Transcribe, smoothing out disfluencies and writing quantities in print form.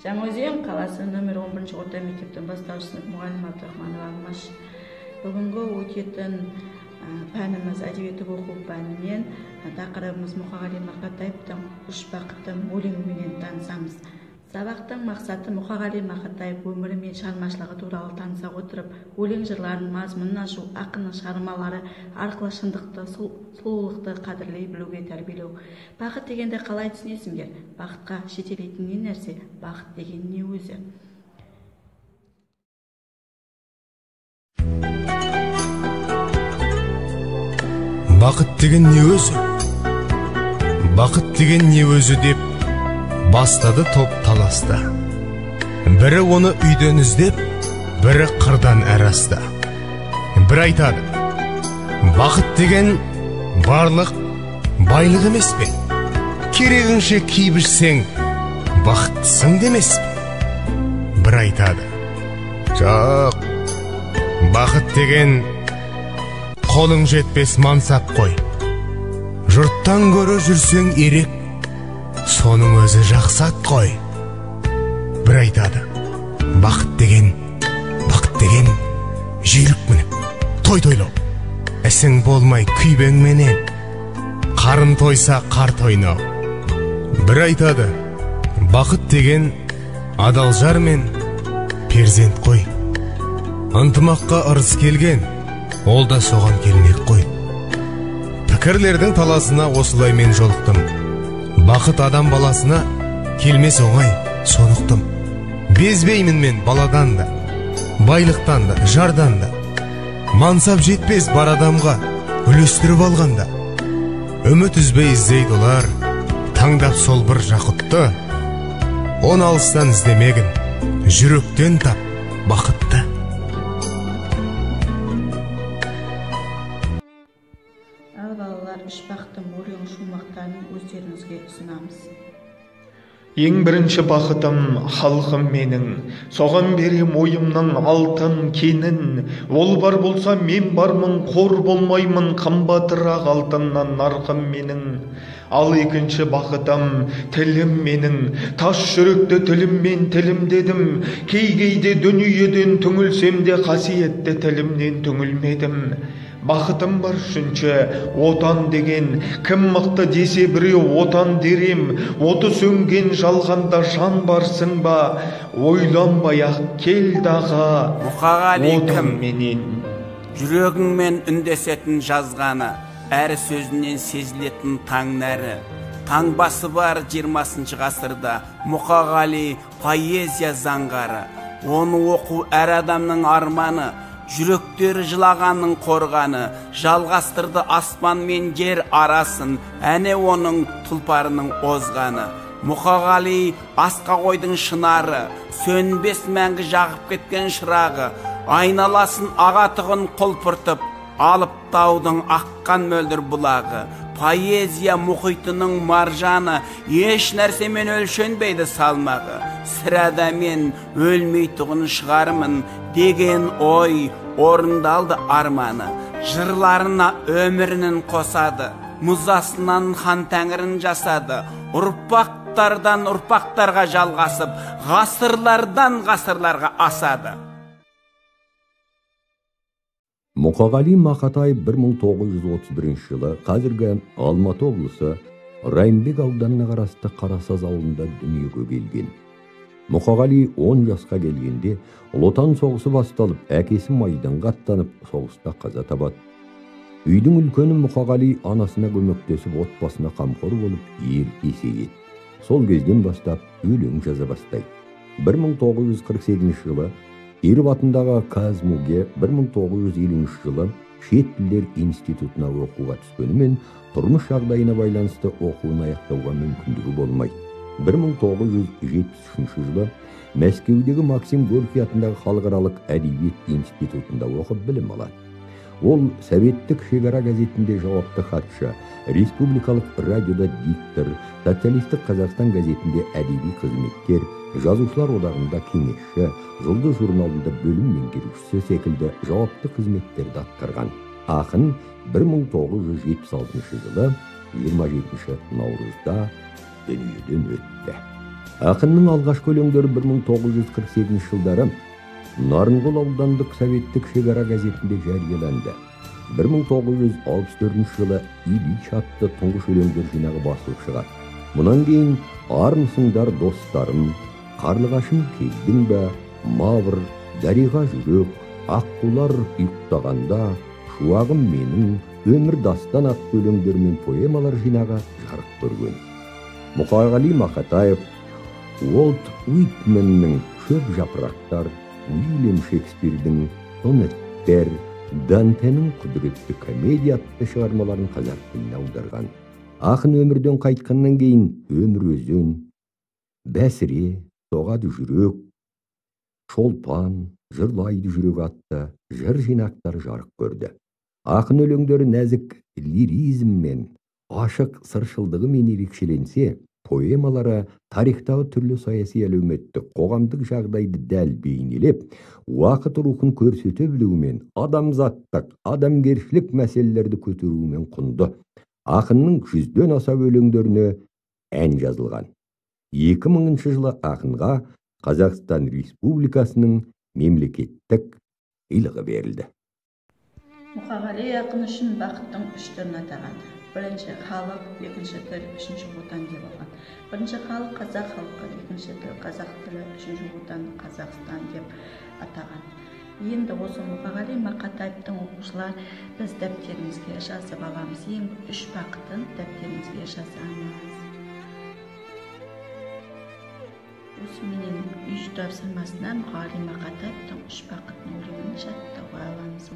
Жаңаөзен қаласы нөмір 11 орта мектептің бастауыш сынып мұғалімі Абдрахманова Алмаш. Бүгінгі өтетін пәніміз әдебиетті оқу пәнінен тақырыбымыз Мұқағали Мақатаевтың «Үш бақытым» өлеңіменен танысамыз. Сабақтың мақсаты Мұқағали Мақатаев өмірі мен шығармашылығы туралы таныса отырып, өлең жырларының мазмұнын ашу, ақынның шығармалары арқылы шындықты, сұлулықты қадірлей білуге тәрбиелеу. Бақыт дегенді қалай түсінесіңдер? Бақытқа жетелейтін не нәрсе? Бақыт деген не өзі? Бақыт деген не өзі? Бақыт деген не өзі деп бастады топ таласты. Бірі оны үйден іздеп, бірі қырдан әр асты. Бір айтады, бақыт деген барлық байлық емес пе? Керегінше киіп ішсең, бақыттысың демес пе? Бір айтады, жоқ, бақыт деген қолың жетпес мансап қой. Жұрттан көрі жүрсең ерек, соның өзі жақсат қой. Бір айтады, бақыт деген, бақыт деген жүйрік мініп, той тойлау. Ісің болмай күйбеңменен, қарын тойса қарт ойнау. Бір айтады, бақыт деген адал жар мен перзент қой. Ынтымаққа ырыс келген, ол да соған келмек қой. Пікірлердің таласына осылай мен жолықтым. Бақыт адам баласына келмес оңай, соны ұқтым. Безбеймін мен баладан да, байлықтан да, жардан да. Мансап жетпес бар адамға, үлестіріп алғанда. Үміт үзбей іздейді олар, таңдап сол бір жақұтты. Оны алыстан іздемегін, жүректен тап бақытты. Ал балалар, үш бақытым өлең шумақтарын өздеріңізге ұсынамыз. Ең бірінші бақытым халқым менің, соған берем ойымның алтын кенін. Ол бар болса мен бармын, қор болмаймын, қымбатырақ алтыннан нарқым менің. Ал екінші бақытым тілім менің, тас жүректі тіліммен тілімдедім. Кей-кейде дүниеден түңілсем де қасиетті тілімнен түңілмедім. Бақытым бар үшінші, отан деген, кім мықты десе біреу отан дерем. Оты сөнген жалғанда жан барсың ба, ойланбай-ақ кел даға, Мұқағали отан кім? Менен. Жүрегіңмен үндесетін жазғаны, әр сөзінен сезілетін таң нәрі. Таңбасы бар 20 ғасырда Мұқағали поэзия заңғары. Оны оқу әр адамның арманы, жүректері жылағанның қорғаны, жалғастырды аспан мен жер арасын, әне оның тұлпарының озғаны. Мұқағали асқа қойдың шынары, сөнбес мәңгі жағып кеткен шырағы, айналасын ағатығын құлпыртып, алып таудың аққан мөлдір бұлағы. Поэзия мұхитының маржаны, еш нәрсемен өлшенбейді салмағы. Сірә да мен өлмейтұғын шығармын деген ой орындалды арманы. Жырларына өмірінің қосады, мұз астынан хан тәңірін жасады. Ұрпақтардан ұрпақтарға жалғасып, ғасырлардан ғасырларға асады. Мұқағали Мақатаев 1931 жылы қазіргі Алматы облысы Райымбек ауданына қарасты Қарасаз ауылында дүниеге келген. Мұқағали 10 жасқа келгенде Ұлы Отан соғысы басталып, әкесі майданға аттанып, соғыста қаза табады. Үйдің үлкені Мұқағали анасына көмектесіп, отбасына қамқор болып, ерте есейеді. Сол кезден бастап өлең жаза бастайды. 1948 жылы Киров атындағы КазМУге, 1953 жылы шет тілдер институтына оқуға түскенімен, тұрмыс жағдайына байланысты оқуын аяқтауға мүмкіндігі болмайды. 1973 жылы Мәскеудегі Максим Горький атындағы халықаралық әдебиет институтында оқып білім алады. Ол Советтік шекара газетінде жауапты хатшы, республикалық радиода диктор, Социалистік Қазақстан газетінде әдеби қызметкер, Жазушылар одағында кеңесші, Жұлдыз журналында бөлім меңгерушісі секілді жауапты қызметтерді атқарған. Ақын 1976 жылы 27 наурызда дүниеден өтті. Ақынның алғашқы өлеңдері 1948 жылдары Нарынқол аудандық советтік шекара газетінде жарияланды. 1964 жылы Ильич атты тұңғыш өлеңдер жинағы басылып шығады. Мұнан кейін Армысыңдар достарым, Қарлығашым келдің бе, Мавр, Дариға жүрек, Аққулар ұйықтағанда, Шуағым менің, Өмір дастан атты өлеңдер мен поэмалар жинағы жарық көрген. Мұқағали Мақатаев Уолт Уитменнің Шөп жапырақтар, Уильям Шекспирдің Сонеттер, Дантенің Құдіретті комедия атты шығармаларын қазақ тіліне аударған. Ақын өмірден қайтқаннан кейін Өмір өзен, Бәсіре, Соғады жүрек, Шолпан, Жырлайды жүрек атты жыр жинақтары жарық көрді. Ақын өлеңдері нәзік лиризммен, ашық сыршылдығымен ерекшеленсе, поэмалары тарихтағы түрлі саяси әлеуметтік, қоғамдық жағдайды дәл бейнелеп, уақыт рухын көрсете білуімен, адамзаттық, адамгершілік мәселелерді көтеруімен құнды. Ақынның 100-ден аса өлеңдеріне ән жазылған. 2000 жылы ақынға Қазақстан Республикасының мемлекеттік сыйлығы берілді. Мұқағали ақын үшін бақыттың үш түрін атаған. Бірінші халық, екінші тіл, үшінші отан деп алған. Бірінші халық қазақ халқы, екінші тіл қазақ тілі, үшінші отан Қазақстан деп атаған. Енді осы Мұқағали Мақатаевтың оқушылар біз дәптерімізге жазып аламыз. Ең үш бақытын дәптерімізге жазамыз. Осыменен үй тапсырмасына Мұқағали Мақатаевтың үш бақытын өлеңін жаттауға аламыз.